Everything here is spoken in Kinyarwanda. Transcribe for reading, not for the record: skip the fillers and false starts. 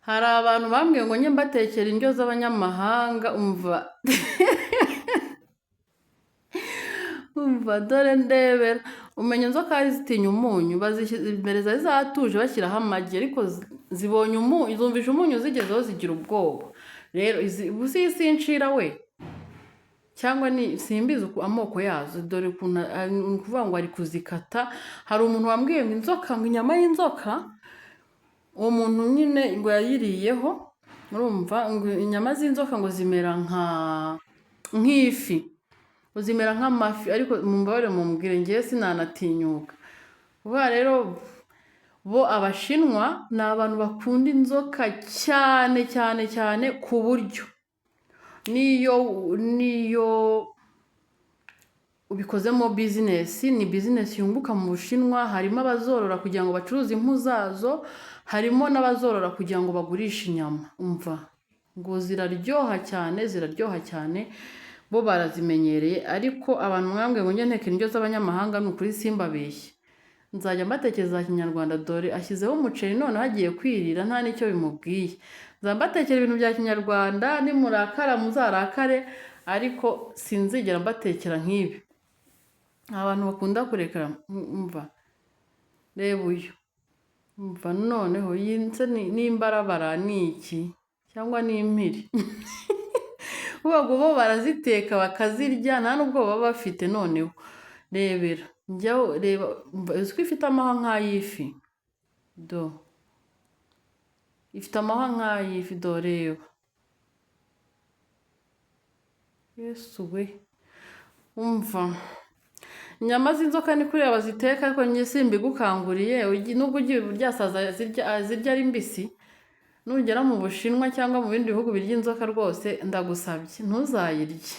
Hari abantu bambwiye ngo njye mbatekera indyo z'abanyamahanga, umva umva dore ndebera, umenya inzoka zitinya umunyu, bazishyize imbere zari zatuje bashyiraho amagi, ariko zibonye umunyu, zumvise umunyu zigezeho zigira ubwoba. Rero izi ubu si incira we cyangwa ni simbizi amoko yazo, dore ukuntu ni ukuvuga ngo ari kuzikata. Hari umuntu wambwiye ngo inzoka, ngo inyama y'inzoka, uwo muntu nyine ngo yayiriyeho, urumva ngo inyama z'inzoka ngo zimera nka nk'ifi, ngo zimera nk'amafi, ariko mumbabarire mumbwire ngewe sinanatinyuka. Vuba rero bo Abashinwa ni abantu bakunda inzoka cyane cyane cyane, ku buryo niyo ubikozemo bizinesi, ni bizinesi yunguka mu Bushinwa. Harimo abazorora kugira ngo bacuruze impu zazo, harimo n'abazorora kugira ngo bagurishe inyama. Umva ngo ziraryoha cyane, ziraryoha cyane, bo barazimenyereye. Ariko abantu mwambwiye ngo njye nteka indyo z'abanyamahanga, ni ukuri simbabeshye, nzajya mbatekereza za kinyarwanda. Dore ashyizeho umuceri noneho agiye kwirira nta n'icyo bimubwiye. Nzajya mbatekera ibintu bya kinyarwanda, nimurakara muzarakare, ariko sinzigera mbatekera nk'ibi. Abantu bakunda kurekera, umva reba uyu, umva noneho iyi se n'imbarabara ni iki cyangwa ni impiri? Uvuga ngo bo baraziteka bakazirya nta n'ubwoba baba bafite. Noneho rebera njyaho, reba, umva, uzi ko ifite amahwa nk'ay'ifi? Do ifite amahwa nk'ay'ifi, do reba, Yesu we! Umva, inyama z'inzoka ni kuriya baziteka, ariko njye simbigukanguriye. Nubwo ugiye uryasaza zirya ari mbisi, nugera mu Bushinwa cyangwa mu bindi bihugu birya inzoka, rwose ndagusabye ntuzayirye.